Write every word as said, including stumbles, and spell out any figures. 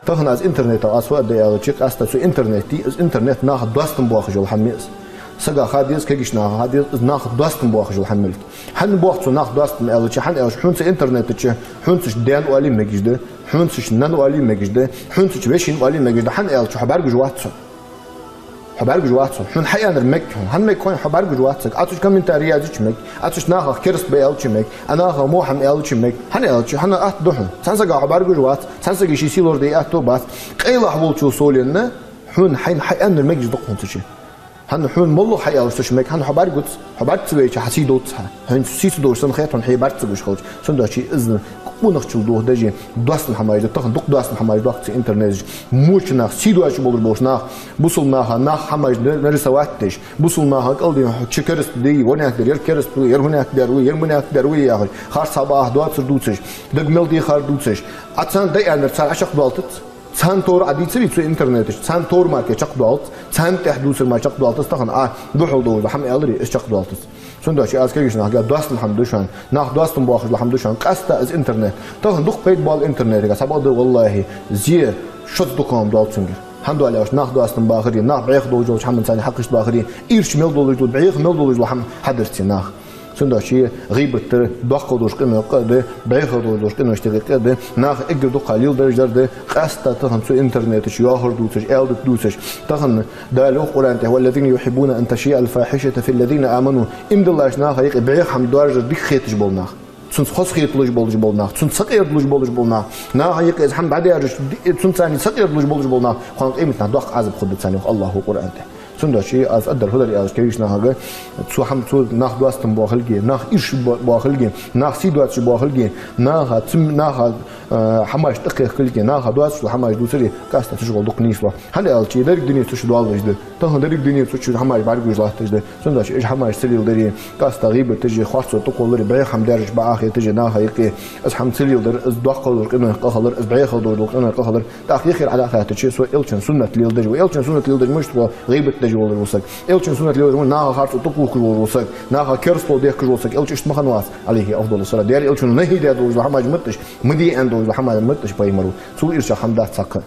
Тахан аз интернетах аз фу аргда аьлча, къаьстта цу интернете, из интернет наха доастам боаккхаш йола хӀама я из. Сага ха деза, кагийча наха ха деза, из наха доастам боаккхаш йола хӀама мел. ХӀана боах цо наха доастам аьлча, хӀана аьлча хьона цу интернета чу хьона цу чу даьна оале мегаш да, хьона цу чу нанна оале мегаш да, хьона цу чу вешийна оале мегаш да, хӀана аьлча хьо бӀаргагуш вац цо. Хьо бӀаргагуш вац цо. Хьона хьааьннар мег хьона. ХӀана мег хьона? Хьо бӀаргагуш вац цига. Ӏа цу чу комментарий язъе мег. Ӏа цу чу нахах кераста ба аьлча мег. Ӏа нахах во хӀама аьлча мег. ХӀана аьлча, хьона атта да хьона. Цхьан сага хьо бӀаргагуш вац. Цхьан сага ший сий лораде атта бац. Къайлагӏа волчул совгӏа, хьона хьайна хьааьннар мегаш да хьона цу чу. ХӀана хьона моллагӏа хьааьлча цу чу мег, хӀана хьо бӀаргагуц, хьо бӀарга ца вайча хьа сий довц хьа. Хьайна сий ца довш санна хет хьона хье бӀарга ца гуш хилча. Цудухьа из къонахчал дохадеш доастам хӀамаш да, тахан дукха доастам хӀамаш доахк цу интернета чу. Моча нах, сий доацаш болаш болаш нах, бусалба наха, нах хӀамаш на-, нарисовать деш, бусалба наха кӀалдина хьо чу кераста дий, ванах дер, ер кераста вий, ер хӀанах дер вий, ер мунах дер вий яхаш, харц хьабаха доацар дувцаш, дага мел дехар дувцаш. Ӏа царна дӀааьннар цар чакхдоалийтац. Царна товр Ӏа дийцарий цу интернета чу, царна товр мара чакхдоалийтац, царна тӀехьа дувцар мара чакхдоалийтац, тахан Ӏа духьал долаш хӀама аьларий, из чакхдоалийтац. Цудухьа аз кагийча нахага доастам хӀама да шоана. Нах доастам боаккхаш йола хӀама да шоана. Къаьстта из интернет. Тахан дукха пайда боал интернетага. Сабаха да, валлахӀи, зе шозза дукха хӀама доал цунгара. ХӀана доал аьлча, нах доастам бахари, нах бӀеха долаш долча хӀаманца хьакхаш бахари, ирча мел долаш дола, бӀеха мел долаш дола хӀама хьадарций нах. Цудухьа гӀийбат дар доккхал долаш къиноех къа а да, бӀеха долаш къиноех тӀехьа къа а да, наха эггара дукха леладеш дар да, къаьстта тахан цу интернета чу йоахар дувцаш, аьлдат дувцаш. Тахан Дала йоах Къуръан тӀа: «والذين يحبون أن تشيع الفاحشة في الذين آمنوا». Иман диллача наха юкъе бӀеха хӀама доаржар дика хеташ бола нах. Цунца хоза хеталуш болаш бола нах. Цунца сакъердалуш болаш бола нах. Наха юкъе из хӀама дӀадаьржача, ди-, цунца царна сакъердалуш болаш бола нах. Кхоана къематдийнахьа доккха Ӏазап хургда царна, йоах АллахӀа Къуръан тӀа. Цудухьа аз аргдар фу дар аьлча, кагийча нахага, цу хӀама, цу нах доастам боахилга, нах ирча бо-, боахилга, нах сий доацаш боахилга, наха цу-, наха, э, хӀамаш тӀакхехкилга, наха доацаш дола хӀамаш дувцаре, къаьстта цу чу гӀолла дукха нийслу. ХӀана аьлча деррига дуне цу чу доаллаш да. Тахан деррига дуне цу чу хӀамаш бӀаргагуш латташ да. Цудухьа уж хӀамаш ца леладари, къаьстта гӀийбаташи, харцо тӀакхоллари, бӀеха хӀама даьржача бакъахьа хеташ наха юкъе, из хӀама ца леладар, из доккхал долаш къиноех къахилар, из бӀеха долаш дола къиноех къахилар. ТӀаккха юххера Ӏа дӀахаьттача, со Элчан суннат леладеш ва. Элчан суннат леладеш мишта ва? ГӀийбат деш волаш вола саг. Элчан суннат леладеш ма наха харцо тӀакхухкаш волаш вола саг, наха керастал дехкаш вола саг. Элча иштта ма хиннавац, Ӏалайхи афдалу ссалат. Дера Элчано нахьи даь долаш дола хӀамаш ма да уж, ма де аьнна долаш дола хӀамаш ма да уж пайхамара. Цул ирча хӀама дац цхьаккха.